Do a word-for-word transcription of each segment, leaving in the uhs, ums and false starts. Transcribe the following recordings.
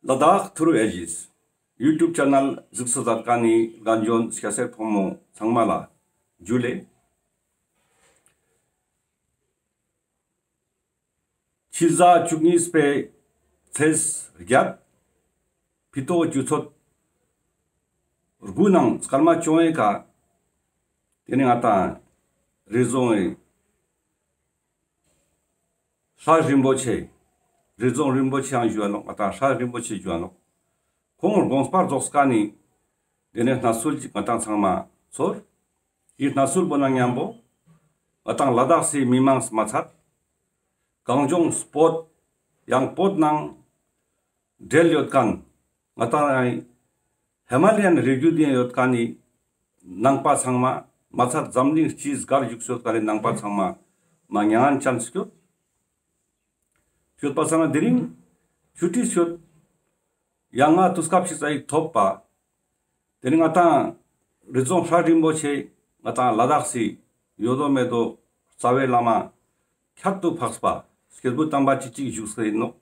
ལ་དྭགས་ཐུརུ་ཨེ་ཇིས་ཡུ་ཊུབ་ཆེ་ནལ་གཟིགས་སུ་མཛད་མཁན་ནི་རྒན་གཞོན་སྐྱ་སེར་ཕོ་མོ་ཚང་མ་ལ་ཇུ་ལེ། ཕྱི་ཟླ་བཅུ་གཉིས་པའི་ཚེས་བརྒྱད། ཕི་ཏོག་ཇུ་ཚོད་དགུ་ནང་སྐར་མ་བཅོ་ལྔའི་ཀ་ཏེ་ནེ་ང་ཏང་རི་རྫོང་ངི་སྲས་རིན་པོ་ཆེ། རི་རྫོང་རིན་པོ་ཆེའང་ཞུ་བ་ནོག། ང་ཏང་སྲས་རིན་པོ་ཆེ་ཞུ་བ་ནོག། ཁོང་དགོངས་པ་རྫོགས་ཀ་ནེ་ཏེ་ནེ་གནས་ཚུལ་ཅིག་ང་ཏང་ཚང་མ་ཚོར། འི་གནས་ཚུལ་བོ་ནང་མཉམ་པོ་ང་ཏང་ལ་དྭགས་སི་མི་མང་མ་ཚད་གངས་ལྗོངས་བོད་ཡང་བོད་ནང་འབྲེལ་ཡོད་མཁན་ང་ཏང་ཧི་མ་ལ་ཡན་རི་རྒྱུད་ཡོད་མཁན་ནི་ནང་པ་ཚང་མ་མ་ཚད་འཛམ་གླིང་སྤྱིའི་སྒར་བཞུགས་ཡོད་མཁན་ནི་ནང་པ་ཚང་མ་མ་མྱ་ངན་ཅན་སྐྱོད། ཤོད་པ་སང་ན་དེ་རིང་ཆུ་ཊི་ཤོད། ཡང་ང་དུས་སྐབས་ཤིག་ཙ་ཡིག་ཐོབ་པ། དེ་ནི་ང་ཏང་རི་རྫོང་སྲས་རིན་པོ་ཆེ་ང་ཏང་ལ་དྭགས་སི་ཡོད་དོ་མེད་དོ་རྩ་བའི་བླ་མ་ཁྱད་དུ་འཕགས་པ་སྐྱེས་བུ་དམ་པ་ཅིག་ཅིག་བཞུགས་སེ་ཡིན་ནོག།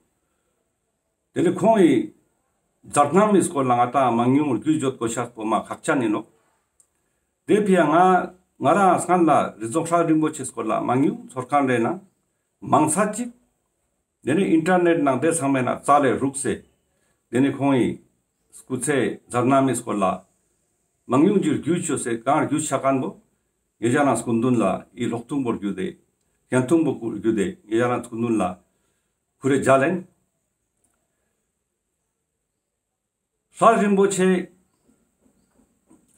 དེ་ནི་ཁོང་ངི་མཛད་རྣམ་མི་སྐོར་ལ་ང་ཏང་མང་ཉུང་རྒྱུས་བརྗོད་དགོས་ཤེས་པོ་མ་ཁག་ཅན་ཡིན་ནོག། དེ་ཕི་ཡ་ང་ང་རང་སྔན་ལ་རི་རྫོང་སྲས་རིན་པོ་ཆེ་སྐོར་ལ་མང་ཉུང་ཚོར་མཁན་རེ་ན་མང་ཚད་ཅིག། དེ་ནི་ཨིན་ཊར་ནེཊ་ནང་དེ་ཚང་མའི་ནང་རྩ་ལས་རུག་སེ། དེ་ནི་ཁོང་ངི་སྐུ་ཚེ་མཛད་རྣམ་མི་སྐོར་ལ་མང་ཉུང་ཅིག་རྒྱུས་བཅོས་སེ་གང་རྒྱུས་ཆ་མཁན་པོ་ངེ་ཅག་རང་སྐུ་མདུན་ལ་འི་ལོག་ཐུང་པོ་རྒྱུད་དེ་ཡང་ཐུང་པོ་རྒྱུད་དེ་ངེ་ཅག་རང་སྐུ་མདུན་ལ་ཁུར་རེ་མཇལ་ལེན། སྲས་རིན་པོ་ཆེ་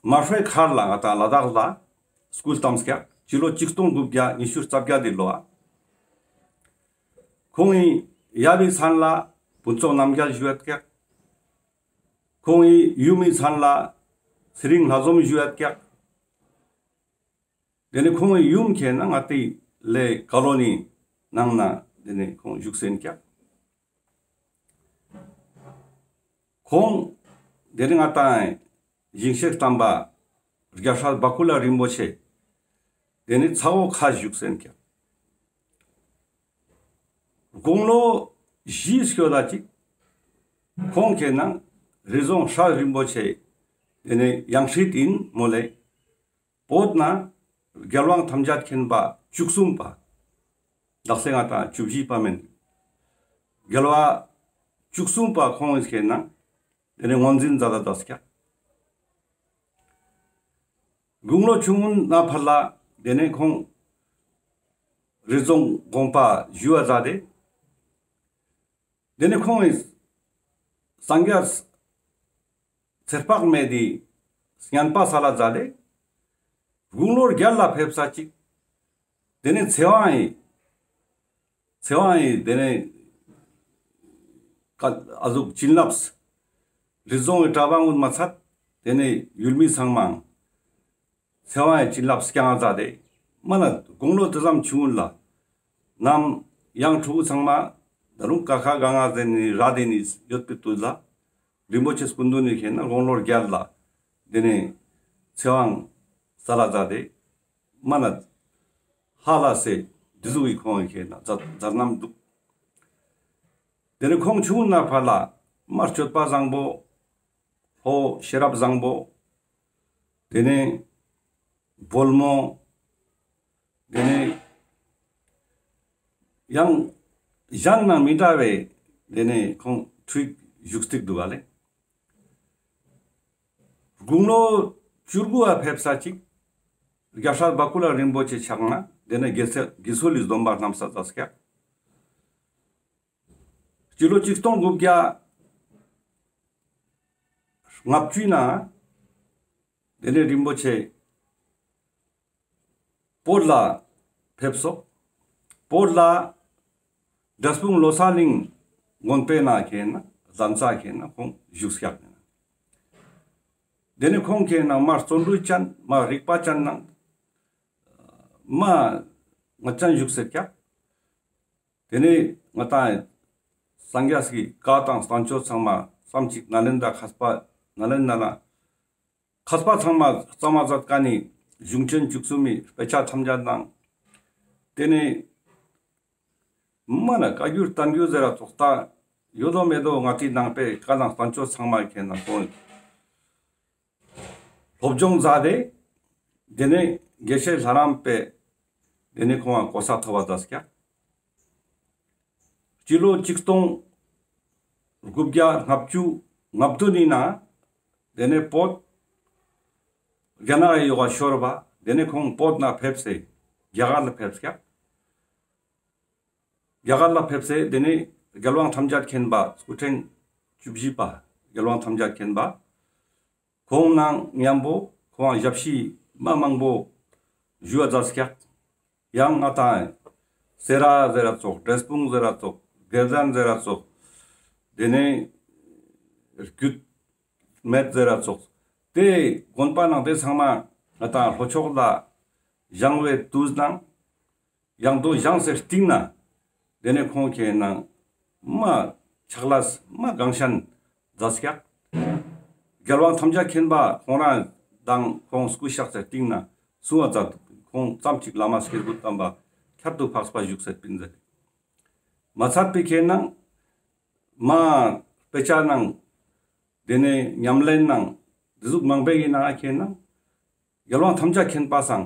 མ་ཧྲོའི་མཁར་ལ་ང་ཏང་ལ་དྭགས་ལ་སྐུ་བལྟམས་ཀྱག། སྤྱི་ལོ་ཆིག་སྟོང་དགུ་བརྒྱ་ཉི་ཤུ་རྩ་བརྒྱད་དི་ལོ་ཨ། ཁོང་ངི་ཡབ་བི་མཚན་ལ་ཕུན་ཚོགས་རྣམ་རྒྱལ་ཞུ་ཡོད་ཀྱག། ཁོང་ངི་ཡུམ་མི་མཚན་ལ་ཚེ་རིང་ལྷ་འཛོམས་ཞུ་ཡོད་ཀྱག། དེ་ནི་ཁོང་ངི་ཡུམ་ཁེ་ན་ང་ཏི་ལེ་ཀ་ལོ་ནི་ནང་ན་དེ་ནི་ཁོང་བཞུགས་སེ་ཡིན་ཀྱག། ཁོང་དེ་ནི་ང་ཏང་ཞིང་གཤེགས་དམ་པ་རྒྱལ་སྲས་བ་ཀུ་ལ་རིན་པོ་ཆེ་དེ་ནི་ཚ་བོ་ཁ་བཞུགས་སེ་ཡིན་ཀྱག། དགུང་ལོ་བཞི་སྐྱོད་ད་ཅིག་ཁོང་ཁེ་ན་རི་རྫོང་སྲས་རིན་པོ་ཆེ་དེ་ནི་ཡང་སྲིད་ཡིན་མོལ་ལེ། བོད་ན་རྒྱལ་དབང་ཐམས་ཅད་མཁྱེན་པ་བཅུ་གསུམ་པ། དག་ས་ང་ཏང་བཅུ་བཞི་པ་མན། རྒྱལ་བ་བཅུ་གསུམ་པ་ཁོང་ངི་ཁེ་ན་དེ་ནི་ངོས་འཛིན་མཛད་ད་ཀྱག། དགུང་ལོ་ཆུང་ངུན་ན་ཕར་ལ་དེ་ནི་ཁོང་རི་རྫོང་དགོངས་པ་ཞུ་བ་མཛད་དེ། དེ་ནི་ཁོང་ངི་སངས་རྒྱས་ཚེ་དཔག་མེད་དི་བསྙེན་པ་སལ་ལ་མཛད་དེ། དགུང་ལོ་བརྒྱད་ལ་ཕེབས་ས་ཅིག། དེ་ནི་ཚེ་དབང་ངི་ཚེ་དབང་ངི་དེ་ནི་ཀ་ཨ་ཟུག་བྱིན་རླབས། རི་རྫོང་ངི་གྲྭ་པ་ངུན་མ་ཚད་དེ་ནི་ཡུལ་མི་ཚང་མའང་ཚེ་དབང་ངི་བྱིན་རླབས་སྐྱང་ང་མཛད་དེ། མ་ན་དགུང་ལོ་དེ་ཙམ་ཆུང་ངུན་ལ་ནམ་ཡང་ཕྲུ་གུ་ཚང་མ་ད་རུང་ཀ་ཁ་ག་ང་ཟེར་ནི་ར་དེ་ནི་ཡོད་པའི་དུས་ལ་རིན་པོ་ཆེ་སྐུ་མདུན་ནི་ཁེ་ན་དགུང་ལོ་བརྒྱད་ལ་དེ་ནི་ཚེ་དབང་སལ་ལ་མཛད་དེ། མ་ན་ཧ་ལ་སེ་དེ་ཟུག་གི་ཁོང་ངི་ཁེ་ན་མཛད་མཛད་རྣམ་འདུག། དེ་ནི་ཁོང་ཆུང་ངུན་ན་ཕར་ལ་མ་སྤྱོད་པ་བཟང་པོ། ལྷོ་ཤེས་རབ་བཟང་པོ། དེ་ནི་སྦོལ་མོ། དེ་ནི་ཡང་གཞན་ན་མི་འདྲ་བའི་དེ་ནི་ཁོང་ཁྲིག་བཞུགས་སྟེ་འདུག་ག་ལེ། དགུང་ལོ་བཅུ་དགུ་བ་ཕེབས་ས་ཅིག་རྒྱལ་སྲས་བ་ཀུ་ལ་རིན་པོ་ཆེ་ཕྱག་ན་དེ་ནི་དགེ་ཚུལ་དགེ་ཚུལ་ལི་སྡོམ་པ་རྣམ་ས་མཛད་ཀྱག། སྤྱི་ལོ་ཆིག་སྟོང་དགུ་བརྒྱ་ལྔ་བཅུའི་ནང་དེ་ནི་རིན་པོ་ཆེ་བོད་ལ་ཕེབས་སོ། བོད་ལ་འབྲས་སྤུངས་ལོ་གསར་གླིང་དགོན་པའི་ནང་ཁེ་ན་གདན་ས་ཁེ་ན་ཁོང་བཞུགས་ཀྱག། དེ་ནི་ཁོང་ཁེ་ན་མ་བརྩོན་འགྲུས་ཅན་མ་རིག་པ་ཅན་ནང་མ་ང་ཅན་བཞུགས་སེ་ཀྱག། དེ་ནི་ང་ཏང་སངས་རྒྱས་ཀྱི་བཀའ་དང་བསྟན་བཅོས་ཚང་མ་ཙམ་ཅིག་ནཱ་ལེནྡྲ་མཁས་པ་ནཱ་ལེནྡྲ་ན་མཁས་པ་ཚང་མ་གཙོ་མ་མཛད་མཁན་ནི་གཞུང་ཆེན་བཅུ་གསུམ་མི་དཔེ་ཆ་ཐམས་ཅད་དང་། དེ་ནི་མ་ན་བཀའ་འགྱུར་བསྟན་འགྱུར་ཟེར་ར་ཙོགས་ད་ ཡོད་དོ་མེད་དོ་ང་ཏི་ནང་པའི་བཀའ་དང་བསྟན་བཅོས་ཚང་མ་ཁེ་ན་ཁོང་སློབ་སྦྱོང་མཛད་དེ། དེ་ནས་དགེ་བཤེས་ལྷ་རམས་པའི་དེ་ནས་ཁོང་ང་གོ་ས་ཐོབ་པ་ད་སྐྱག་སྤྱི་ལོ་ཆིག་སྟོང་དགུ་བརྒྱ་ལྔ་བཅུ་ང་བདུན་ནི་ནང་དེ་ནས་བོད་རྒྱ་ནག་ཡོག་ག་ཤོར་བ། དེ་ནས་ཁོང་བོད་ནས་ཕེབས་སེ་རྒྱ་གར་ལ་ཕེབས་སྐྱག་རྒྱ་གར་ལ་ཕེབས་སེ་དེ་ནས་རྒྱལ་དབང་ཐམས་ཅད་མཁྱེན་པ་སྐུ་ཕྲེང་བཅུ་བཞི་པ་རྒྱལ་དབང་ཐམས་ཅད་མཁྱེན་པ་ཁོང་ནང་མཉམ་པོ་ཁོང་ཞབས་ཕྱི་མ་མང་པོ་ཞུ་བ་མཛད་སྐྱག་ཡང་ང་ཏང་སེ་ར་ཟེར་ར་ཙོགས། འབྲས་སྤུངས་ཟེར་ར་ཙོགས། དགེ་ལྡན་ཟེར་ར་ཙོགས། དེ་ནས་རྒྱུད་སྨད་ཟེར་ར་ཙོགས། དེ་དགོན་པ་ནང་དེ་ཚང་མ་ང་ཏང་ལྷོ་ཕྱོགས་ལ་བཞེངས་པའི་དུས་ནང་ཡང་དུ་བཞེངས་སེ་སྟིང་ནེ་དེ་ནས་ཁོང་ཁེ་ནང་མ་ཕྱག་ལས་མ་གང་ཤན་མཛད་སྐྱག་རྒྱལ་དབང་ཐམས་ཅད་མཁྱེན་པ་ཁོང་རང་དང་ཁོང་སྐུ་གཤེགས་སེ་སྟིང་ནེ་གསུང་བ་མཛད། ཁོང་ཙམ་ཅིག་བླ་མ་སྐྱེས་བུ་དམ་པ་ཁྱད་དུ་འཕགས་པ་བཞུགས་སེ་པིན་ཟེར། མ་ཚད་པའི་ཁེ་ནང་མ་དཔེ་ཆ་ནང་དེ་ནས་ཉམས་ལེན་ནང་དེ་ཟུག་མང་པོའི་ནང་ཁེ་ནང་རྒྱལ་དབང་ཐམས་ཅད་མཁྱེན་པ་སང་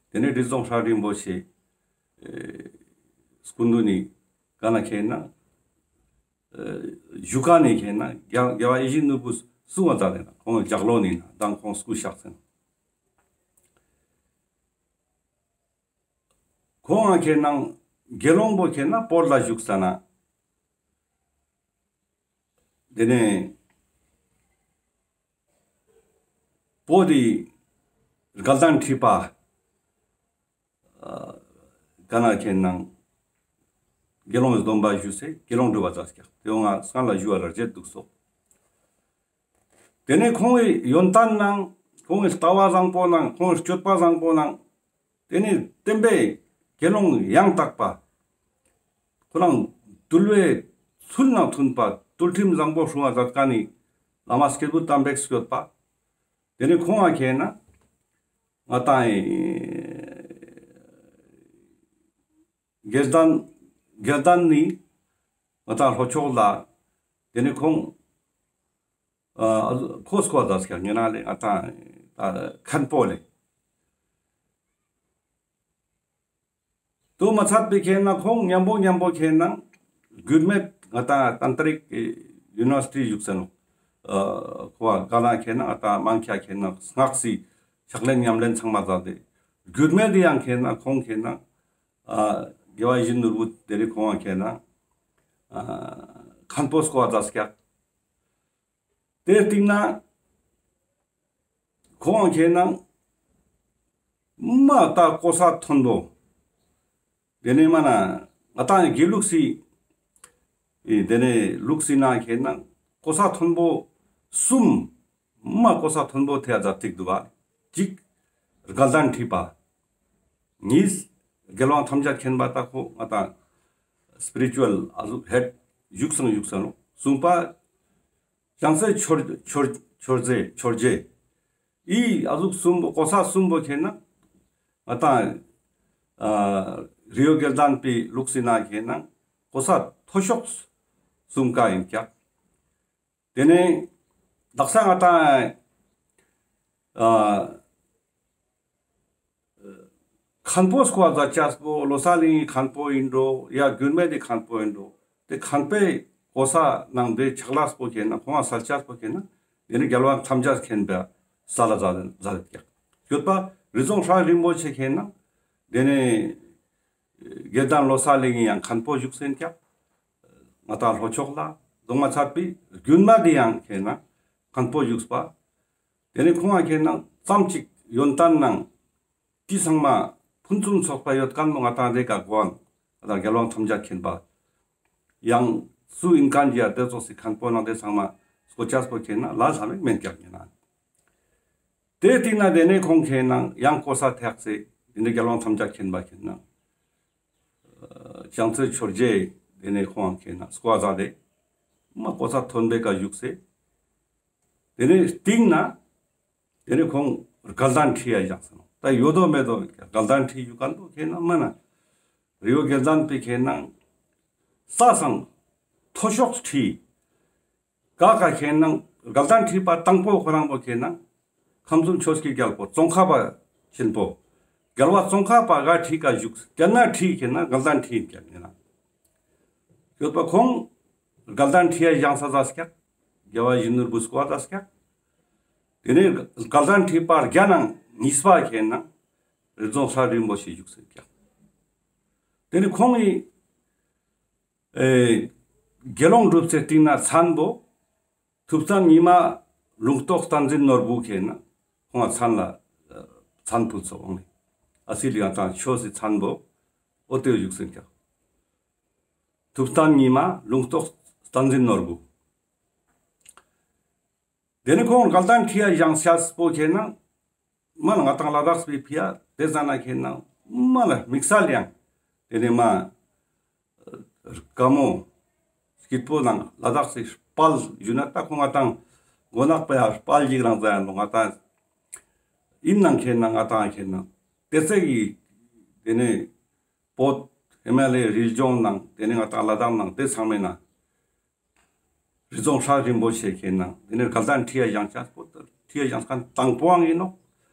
དེ་ནས་རི་རྫོང་ཧྲ་རིན་པོ་ཆེ་སྐུ་མདུན་ནི་ག་ན་ཁེ་ནང་བཞུགས་ཁན་ནི་ཁེ་ནང་རྒྱལ་བ་ཡིད་བཞིན་ནོར་བུ་གསུང་བ་མཛད་དེ་ན་ཁོང་ལྗགས་ཀློག་ནི་ན་དང་ཁོང་སྐུ་གཤེགས་སེ་ན། ཁོང་ང་ཁེ་ནང་དགེ་སློང་པོ་ཁེ་ནང་བོད་ལ་བཞུགས་ས་ན། དེ་ནས་བོད་དི་དགའ་ལྡན་ཁྲི་པ་ག་ན་ཁེ་ནང་དགེ་སློང་སྡོམ་པ་ཞུས་སེ་དགེ་སློང་སྒྲུབ་པ་མཛད་སྐྱག་དེ་འོ་ང་སྔ་ལ་ཞུ་བ་ལ་རྗེད་འདུག་སོ། དེ་ནས་ཁོང་གི་ཡོན་ཏན་ནང་ཁོང་གི་ལྟ་བ་བཟང་པོ་ནང་ཁོང་གི་སྤྱོད་པ་བཟང་པོ་ནང་དེ་ནས་བསྟན་པའི་དགེ་སློང་ཡང་དག་པ། ཁོ་རང་འདུལ་བའི་ཚུལ་ནང་མཐུན་པ་འདུལ་ཁྲིམས་བཟང་པོ་སྲུང་བ་མཛད་ཁན་ནི་བླ་མ་སྐྱེས་བུ་དམ་པའི་སྐྱོད་པ། དེ་ནས་ཁོང་ང་ཁེ་ནང་ང་ཏང་དགེ་ལྡན་དགེ་ལྡན་ནི་ང་ཏང་ལྷོ་ཕྱོགས་ལ་དེ་ནས་ཁོང་ཨ་ཁོ་སྐོར་ལ་མཛད་སྐྱག་ཉེ་རང་ལེ་ང་ཏང་ཨ་མཁན་པོ་ལེ། དུ་མ་ཚད་པའི་ཁེ་ནང་ཁོང་མཉམ་པོ་མཉམ་པོ་ཁེ་ནང་རྒྱུད་སྨད་ང་ཏང་ཏན་ཏྲིག་ཡུ་ནི་ཝར་སི་ཊི་བཞུགས་སེ་ནོག་ཨ་ཁོ་བ་ག་ན་ཁེ་ནང་ང་ཏང་མང་ཆེ་ཁེ་ནང་སྔགས་སི་ཕྱག་ལེན་ཉམས་ལེན་ཚང་མ་མཛད་དེ། རྒྱུད་སྨད་དི་ཡང་ཁེ་ནང་ཁོང་ཁེ་ནང་ཨ་དགེ་བ་ཡིད་བཞིན་ནོར་བུ་དེ་རིང་ཁོང་ཁེ་ནང་ཨ་མཁན་པོ་སྐོར་མཛད་སྐྱག་དེ་སྟིང་ནེ་ཁོང་ཁེ་ནང་མ་ད་གོ་ས་མཐོན་པོ། དེ་ནས་མ་ན་ང་ཏང་དགེ་ལུགས་སི་དེ་ནས་ལུགས་སི་ནང་ཁེ་ནང་གོ་ས་མཐོན་པོ་གསུམ། མ་གོ་ས་མཐོན་པོ་ཐེ་ཡ་ཛ་ཏིག་འདུག་པ། གཅིག་དགའ་ལྡན་ཁྲི་པ། གཉིས་རྒྱལ་དབང་ཐམས་ཅད་མཁྱེན་པ། ད་ཁོ་ང་ཏང་སི་པི་རི་ཅུ་ཨལ་ཨ་ཟུག་ཧེཌ་བཞུགས་སང་བཞུགས་སང་ནོག་གསུམ་པ་བྱང་རྩེ་ཆོས་ཆོས་ཆོས་རྗེ་ཆོས་རྗེ། ཨི་ཨ་ཟུག་གསུམ་པོ་གོ་ས་གསུམ་པོ་ཁེ་ནང་ང་ཏང་ཨ་རི་བོ་དགེ་ལྡན་པའི་ལུགས་སི་ནང་ཁེ་ནང་གོ་ས་མཐོ་ཤོས་གསུམ་ཀ་ཨིན་ཀྱག་དེ་ནས་དག་ས་ང་ཏང་ཨ་མཁན་པོ་སྐོར་ལ་མཛད་ཅེས་པོ་ལོ་གསར་གླིང་གི་མཁན་པོ་ཨིན་འགྲོ་ཡ་རྒྱུད་སྨད་དི་མཁན་པོ་ཨིན་འགྲོ། དེ་མཁན་པོའི་གོ་ས་ནང་དེ་ཕྱག་ལས་པོ་ཁེ་ནང་ཁོང་ང་སལ་ཅེས་པོ་ཁེ་ནང་དེ་ནས་རྒྱལ་དབང་ཐམས་ཅད་མཁྱེན་པ་སལ་ལ་མཛད་མཛད་ཀྱག་ཡོད་པ། རི་རྫོང་ཧྲ་རིན་པོ་ཆེ་ཁེ་ནང་དེ་ནས་དགེ་ལྡན་ལོ་གསར་གླིང་གི་ཡང་མཁན་པོ་བཞུགས་སེ་ཨིན་ཀྱག་ང་ཏང་ལྷོ་ཕྱོགས་ལ་གདོང་མ་ཚད་པའི་རྒྱུད་སྨད་དི་ཡང་ཁེ་ནང་མཁན་པོ་བཞུགས་པ། དེ་ནས་ཁོང་ང་ཁེ་ནང་ཙམ་ཅིག་ཡོན་ཏན་ནང་དེ་ཚང་མ་ཕུན་སུམ་ཚོགས་པ་ཡོད་ཁན་བོ་ང་ཏང་དེ་ཀ་གོ་ཨང་། ང་ཏང་རྒྱལ་དབང་ཐམས་ཅད་མཁྱེན་པ་ཡང་སུ་ཨིན་ཁན་ཡ་དེ་ཙོགས་སི་མཁན་པོ་ནང་དེ་ཚང་མ་སྐོར་ཅེས་པོ་ཁེ་ནང་ལ་ལྷ་མེད་མེན་ཀྱག་ཉེ་རང་། དེ་སྟིང་ནེ་དེ་ནས་ཁོང་ཁེ་ནང་ཡང་གོ་ས་ཐེག་སེ་དེ་ནས་རྒྱལ་དབང་ཐམས་ཅད་མཁྱེན་པ་ཁེ་ནང་བྱང་རྩེ་ཆོས་རྗེ་དེ་ནས་ཁོང་ཁེ་ནང་སྐོར་ལ་མཛད་དེ་མ་གོ་ས་མཐོན་པོའི་ཀ་བཞུགས་སེ། དེ་ནས་སྟིང་ནེ་དེ་ནས་ཁོང་དགའ་ལྡན་ཁྲི་ཡ་བཞེངས་སེ་ནོག་ད་ཡོད་དོ་མེད་དོ་དགའ་ལྡན་ཁྲི་བཞུགས་ཁན་བོ་ཁེ་ནང་མ་ན་རི་བོ་དགེ་ལྡན་པའི་ཁེ་ནང་ས་སང་ མཐོ་ཤོས་ཁྲི་ག་ག་ཁེན་ན་དགའ་ལྡན་ཁྲི་པ་དང་པོ་ཁོ་རང་པོ་ཁེན་ན་ཁམས་གསུམ་ཆོས་ཀྱི་རྒྱལ་པོ་ཙོང་ཁ་པ་ཆེན་པོ། རྒྱལ་བ་ཙོང་ཁ་པ་ག་ཁྲི་ག་བཞུགས། རྒྱ་ནག་ཁྲི་ཁེན་ན་དགའ་ལྡན་ཁྲི་ཁེན་ན། ཡོད་པ་ཁོང་དགའ་ལྡན་ཁྲི་ཡ་བཞེངས་ས་ཟ་སྐྱག་རྒྱལ་བ་ཡིད་བཞིན་ནོར་བུ་སྐུ་ཟ་སྐྱག་དེ་ནས་དགའ་ལྡན་ཁྲི་པ་བརྒྱ་ནང་གཉིས་པ་ཁེན་ན་རི་རྫོང་སྲས་རིན་པོ་ཆེ་བཞུགས་སེ་སྐྱག་དེ་ནས་ཁོང་གི་ཨེ་དགེ་སློང་སྒྲུབ་སའི་སྟེང་ན་མཚན་པོ་ཐུབ་བསྟན་ཉི་མ་ལུང་རྟོགས་བསྟན་འཛིན་ནོར་བུ་ཁེན་ན་ཁོང་ལ་མཚན་ལ་མཚན་ཕུལ་སོང་ནས་ཨ་སི་ལི་ཡང་དང་ཆོས་སི་མཚན་པོ་འོ་དེ་བཞུགས་སེ་སྐྱག་ཐུབ་བསྟན་ཉི་མ་ལུང་རྟོགས་བསྟན་འཛིན་ནོར་བུ། དེ་ནས་ཁོང་དགའ་ལྡན་ཁྲི་ཡ་བཞེངས་ཤེས་པོ་ཁེན་ན་མ་ན་ང་དང་ལ་དྭགས་པའི་ཕི་ཡ་དེ་ཟ་ན་ཁེན་ན་མ་ལ་དམིགས་བསལ་ཡང་དེ་ནས་མ་དགའ་མོ་སྐྱིད་པོ་ནང་ལ་དྭགས་སི་དཔལ་ཞུ་ན་ད་ཁོང་ང་དང་མགོ་ནག་པ་ཡ་དཔལ་ཡིག་རང་ཟ་ཡང་ལོ་ང་དང་ཡིན་ནང་ཁེན་ན་ང་དང་ཁེན་ན་དེ་ཚེ་གི་དེ་ནས་བོད་ཧི་མ་ལའི་རི་ལྗོངས་ནང་དེ་ནས་ང་དང་ལ་དྭགས་ནང་དེ་ཚང་མའི་ནང་རི་རྫོང་སྲས་རིན་པོ་ཆེ་ཁེན་ན་དེ་ནས་དགའ་ལྡན་ཁྲི་ཡ་བཞེངས་ཤེས་པོ་ཁྲི་ཡ་བཞེངས་མཁན་དང་པོའང་ཡིན་ནོག་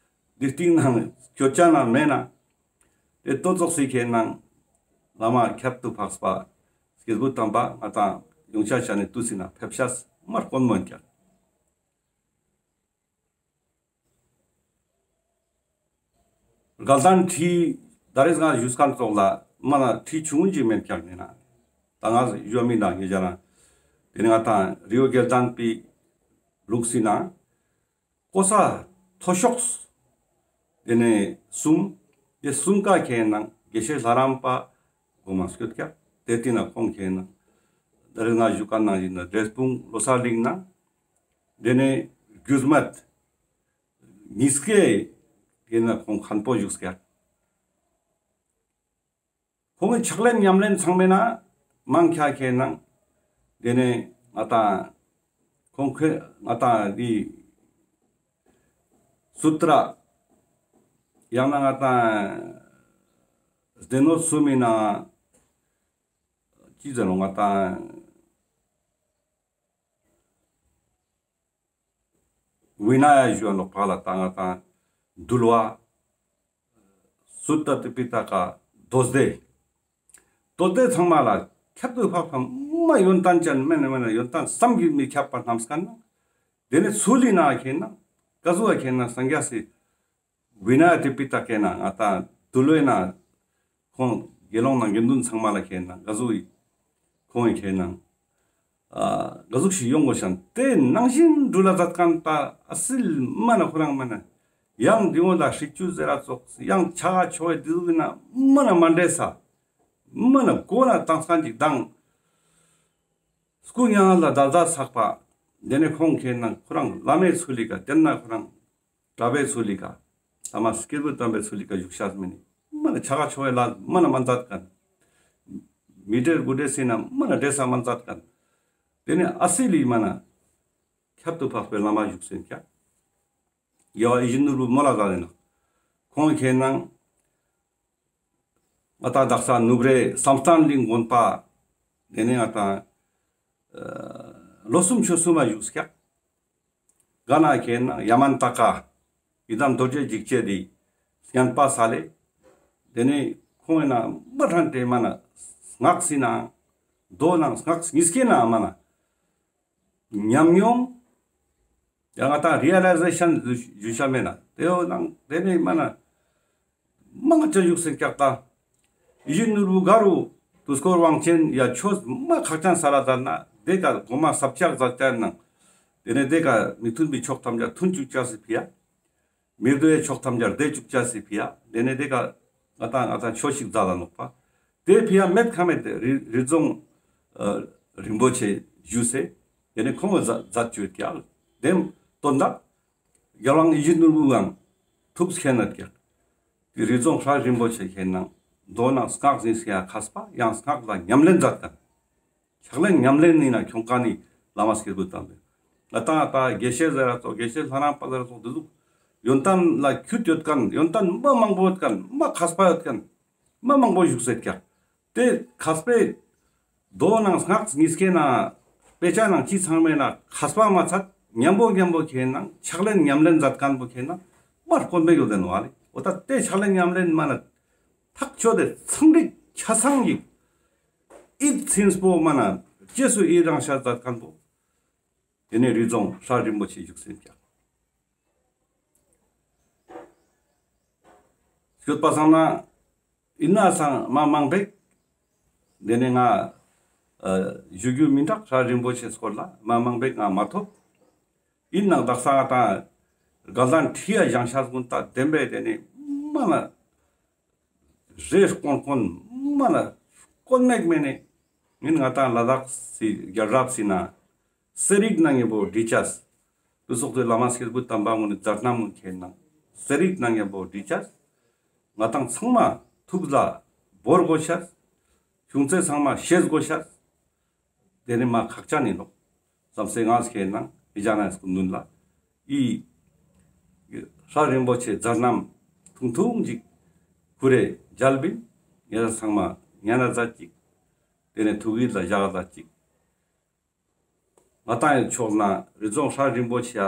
འདི་སྟེང་ན་སྐྱོ་ཅན་ན་མེད་ན་དེ་ཏོ་ཙོགས་སི་ཁེན་ན་བླ་མ་ཁྱད་དུ་འཕགས་པ་སྐྱེས་བུ་དམ་པ་ང་དང་ཡོང་ཆ་ཆ་ནས་དུས་སི་ན་ཕེབས་ཤེས་མ་དཀོན་མོ་ཡིན་ཀྱག་དགའ་ལྡན་ཁྲི་ད་རེས་ང་བཞུགས་མཁན་ཙོགས་ལ་མ་ན་ཁྲི་ཆུང་ངུ་ཅིག་མེད་ཀྱག་ནི་ན། ད་ང་ཞུ་མི་ན་ངེད་ཅག་ན་དེ་ནི་ང་དང་རི་བོ་དགེ་ལྡན་པའི་ལུགས་སི་ན་གོ་ས་མཐོ་ཤོས་དེ་ནས་གསུམ། དེ་གསུམ་ཀ་ཁེན་ན་དགེ་བཤེས་ལྷ་རམས་པ་གོ་མ་སྐྱོད་ཀྱག་དེ་དེ་ན་ཁོང་ཁེན་ན་ད་རེས་ང་བཞུགས་མཁན་ནང་བཞིན་ན་འབྲས་སྤུངས་ལོ་གསར་གླིང་ན་དེ་ནས་རྒྱུད་སྨད་གཉིས་ཀའི་དེ་ན་ཁོང་མཁན་པོ་བཞུགས་ཀྱག་ཁོང་གི་ཕྱག་ལེན་ཉམས་ལེན་ཚང་མའི་ནང་མང་ཆེ་ཁེན་ན་དེ་ནས་ང་དང་ཁོང་ཁེ་ང་དང་འདི་སུ་ཏྲ་ཡང་ན་ང་དང་སྡེ་སྣོད་གསུམ་མི་ནང་ཅི་ཟེར་ནོག་ང་དང་བི་ནཱ་ཡ་ཞུ་བ་ནོག་པ་ལ་ད་ང་དང་འདུལ་བ་སུ་ཏྲ་ཏི་པི་ཏ་ཀ་མདོ་སྡེ། མདོ་སྡེ་ཚང་མ་ལ་ཁྱད་དུ་འཕགས་པ་མ་ཡོན་ཏན་ཅན་མེན་ན་མེན་ན་ཡོན་ཏན་བསམ་གྱིས་མི་ཁྱབ་པ་རྣམས་ཀ་ན། དེ་ནས་ཚུལ་ལི་ན་ཁེན་ན་ག་ཟུག་ཁེན་ན་སངས་རྒྱས་སི་བི་ནཱ་ཡ་ཏི་པི་ཏ་ཀའི་ནང་ང་དང་འདུལ་བའི་ནང་ཁོང་དགེ་སློང་ནང་དགེ་འདུན་ཚང་མ་ལ་ཁེན་ན་ག་ཟུག་ཁོང་ཁེན་ན་ཨ་ག་ཟུག་ཞིག་ཡོང་དགོས་ཤན་དེ་ནང་བཞིན་འགྲུལ་ལ་མཛད་མཁན་ད་ཨ་སིལ་མ་ན་ཁོ་རང་མ་ན་ཡང་འདི་འོ་ལ་ཧྲི་ཅུ་ཟེར་ར་ཙོགས་ཡང་ཆ་ག་ཆོ་བའི་འདི་ཟུག་ཡིན་ན་མ་ན་མ་འདྲེས་ས་མ་ན་གོ་ན་དང་སང་ཅིག་དང་། སྐུ་མྱ་ངན་ལས་འདས་ས་ཚགས་པ། དེ་ནས་ཁོང་ཁེན་ན་ཁོ་རང་བླ་མའི་ཚུལ་ལི་ཀ་དེ་ན་ཁོ་རང་གྲྭ་པའི་ཚུལ་ལི་ཀ་ཨ་མ་སྐྱེས་བུ་དམ་པའི་ཚུལ་ལི་ཀ་བཞུགས་ཤེས་མི་ནི་མ་ན་ཆ་ག་ཆོ་བའི་ལ་མ་ན་མ་མཛད་མཁན། མི་འདྲེ་དགུ་འདྲེ་སི་ན་མ་ན་འདྲེས་ས་མ་མཛད་མཁན། དེ་ནས་ཨ་སི་ལི་མ་ན་ཁྱད་དུ་འཕགས་པའི་བླ་མ་བཞུགས་སེ་ཀྱག་རྒྱལ་བ་ཡིད་བཞིན་ནོར་བུ་མོལ་ལ་ཟ་ལེ་ན། ཁོང་ཁེན་ན་ང་དང་དག་ས་ནུབ་རའི་བསམ་གཏན་གླིང་དགོན་པ། དེ་ནས་ང་དང་ཨ་ལོ་གསུམ་ཆོས་གསུམ་མ་བཞུགས་ཀྱག་ག་ན་ཁེན་ན་ཡ་མན་ཏ་ཀ་ཡི་དམ་རྡོ་རྗེ་འཇིགས་བྱེད་དི་བསྙེན་པ་ས་ལེ། དེ་ནས་ཁོང་ཡིན་ན་མ་ཧྲན་ཏེ་མ་ན་སྔགས་སི་ན་མདོ་ནང་སྔགས་ཉིས་ཀའི་ནང་མ་ན་ཉམས་མྱོང་། ཡང་ང་དང་རི་ཨ་ལའི་ཟེ་ཤན་ཞུ་ཤ་མེད་ན་དེའོ་ནང་དེ་ནས་མ་ན་མང་ཆེ་བཞུགས་སེ་ཀྱག་ད། ཡིད་བཞིན་ནོར་བུ་ག་རུ་དུས་འཁོར་དབང་ཆེན་ཡ་ཆོས་མ་ཁག་ཅན་ས་ལ་ཟ་ན་དེ་ཀ་གོ་མ་ས་ཕྱག་ཟ་ཅན་ནང་། དེ་ནས་དེ་ཀ་མི་མཐུན་པའི་ཕྱོགས་ཐམས་ཅད་མཐུན་བཅུག་ཅེས་སི་ཕི་ཡ། མི་འདོད་པའི་ཕྱོགས་ཐམས་ཅད་བདེ་བཅུག་ཅེས་སི་ཕི་ཡ། དེ་ནས་དེ་ཀ་ང་དང་ང་དང་ཆོས་ཤིག་མཛད་ལ་ནོག་པ། དེ་ཕི་ཡ་མེད་ཁ་མེད་དེ་རི་རི་རྫོང་ཨ་རིན་པོ་ཆེ་བཞུགས་སེ། དེ་ནས་ཁོང་གི་མཛད་མཛད་བཅོས་ཀྱག་དེམ་དོན་དག་རྒྱལ་དབང་ཡིད་བཞིན་ནོར་བུའང་ཐུགས་མཁྱེན་ནད་ཀྱག་དེ་རི་རྫོང་སྲས་རིན་པོ་ཆེ་མཁྱེན་ན་མདོ་ནང་སྔགས་ཟེར་ཡ་མཁས་པ་ཡང་སྔགས་ལ་ཉམས་ལེན་མཛད་མཁན། ཕྱག་ལེན་ཉམས་ལེན་ནི་ན་ཁྱོང་ཀ་ནི་བླ་མ་སྐྱེས་བུ་དམ་པས། ང་དང་ད་དགེ་བཤེས་ཟེར་ར་ཙོགས་དགེ་བཤེས་ལྷ་རམས་པ་ཟེར་ར་ཙོགས་འདི་ཟུག་ཡོན་ཏན་ལ་ཁྱུད་ཡོད་མཁན་ཡོན་ཏན་མ་མང་པོ་ཡོད་མཁན་མ་མཁས་པ་ཡོད་མཁན་མ་མང་པོ་བཞུགས་སེ་ཀྱག་དེ་མཁས་པའི་ མདོ་ནང་སྔགས་གཉིས་ཀའི་ནང་དཔེ་ཆ་ནང་ཅི་ཚང་མའི་ནང་མཁས་པ་མ་ཚད་མཉམ་པོ་མཉམ་པོ་ཁེ་ནང་ཕྱག་ལེན་ཉམས་ལེན་མཛད་མཁན་པོ་ཁེ་ནང་མ་དཀོན་མེད་ཡོད་དེ་ནོག་ཨ་ལེ། འོ་ད་དེ་ཕྱག་ལེན་ཉམས་ལེན་མ་ན་ཐག་ཆོད་དེ་ཚང་རིག་ཆ་ཚང་ཡིག་ཨིད་ཚིམ་པོ་མ་ན་རྗེས་སུ་ཡི་རང་ཤ་མཛད་མཁན་པོ་དེ་ནས་རི་རྫོང་ཧྲ་རིན་པོ་ཆེ་བཞུགས་སེམས་ཀྱང་། སྐྱོད་པ་སང་ན་ཡིན་ན་སང་མ་མང་པོ་དེ་ནས་ང་ཨ་ཞུ་རྒྱུ་མི་འདུག། ཧྲ་རིན་པོ་ཆེ་སྐོར་ལ་མ་མང་པོ་ང་མ་ཐོབ། ཡིན་ནང་དག་ས་ང་དང་དགའ་ལྡན་ཁྲི་ཡ་བཞེངས་ཤག་གུན་ད་བདེན་པའི་དེ་ནས་མ་ན་རེ་དཀོན་དཀོན་མ་ན་དཀོན་མེད་མེད་ནས་ཡིན། ང་དང་ལ་དྭགས་སི་རྒྱལ་རབས་སི་ན་གསེར་ཡིག་ནང་ངེ་བོ་བྲིས་ཅས། དུ་སོགས་དེ་བླ་མ་སྐྱེས་བུ་དམ་པ་ངོ་ནས་མཛད་རྣམ་ངོ་ཁེ་ནང་གསེར་ཡིག་ནང་ངེ་བོ་བྲིས་ཅས། ང་དང་ཚང་མ་ཐུགས་ལ་བོར་དགོས་ཤས། ཆུང་ཚེ་ཚང་མ་ཤེས་དགོས་ཤས། དེ་ནི་མ་ཁག་ཅན་ཡིན་ནོག། བསམ་སེ་ང་ཁེ་ནང་ཨི་ཅག་ན་སྐུ་མདུན་ལ་ཨི་ཧྲ་རིན་པོ་ཆེ་མཛད་རྣམ་ཐུང་ཐུང་ཅིག་ཁུར་རེ་མཇལ་བིན། ཉེ་རང་ཚང་མ་ཉན་ན་མཛད་ཅིག། དེ་ནས་ཐུགས་ཡིད་ལ་བཞག་མཛད་ཅིག། ང་དང་ཡི་ཕྱོགས་ན་རི་རྫོང་ཧྲ་རིན་པོ་ཆེ་ཡ་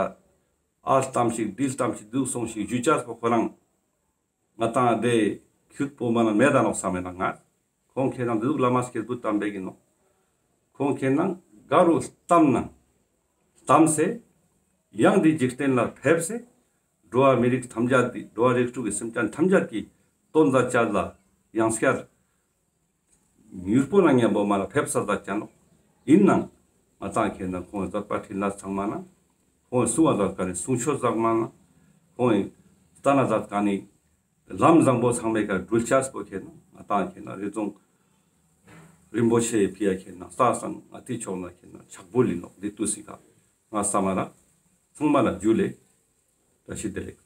ཨ་ལྟམ་ཞིག་འདི་ལྟམ་ཞིག་འདུག་སོང་ཞིག་ཞུ་ཅས་པོ་ཁོ་རང་ང་དང་དེ་ཁྱུད་པོ་མ་ན་མེད་ད་ནོག་བསམ་མེད་ན་ང་། ཁོང་ཁེ་ནང་འདུག་བླ་མ་སྐྱེས་བུ་དམ་པའི་གི་ནོག། ཁོང་ཁེ་ནང་ག་རུ་ལྟམ་ན་ལྟམ་སེ་ཡང་འདི་འཇིག་རྟེན་ལ་ཕེབས་སེ་འགྲོ་བ་མི་རིགས་ཐམས་ཅད་འདི་འགྲོ་བ་རིགས་དྲུག་གི་སེམས་ཅན་ཐམས་ཅད་ཀྱི་དོན་མཛད་ཅས་ལ་ཡང་སྐྱར་མྱུར་པོ་ན་མཉམ་པོ་མ་ལ་ཕེབས་ས་མཛད་ཅ་ནོག། ཡིན་ནང་ང་དང་ཁེ་ནང་ཁོང་མཛད་པ་ཕྲིན་ལས་ཚང་མ་ན་ཁོང་གསུང་བ་མཛད་ཀ་ནི་གསུང་ཆོས་མཛད་མ་ན་ཁོང་ལྟ་ན་མཛད་ཀ་ནི་ལམ་བཟང་པོ་ཚང་མའི་ཀ་འགྲུལ་ཆས་པོ་ཁེ་ནང་ང་དང་ཁེ་ནང་རི་རྫོང་རིན་པོ་ཆེ་ཕི་ཡ་ཁེ་ནང་ས་སང་ང་ཏི་ཕྱོགས་ན་ཁེ་ནང་ཕྱག་འབུལ་ཡིན་ནོག། འདི་ཏུས་སི་ཀ་ང་བསམ་མ་རག། ཚང་མ་ལ་ཇུ་ལེ། བཀྲ་ཤིས་བདེ་ལེགས།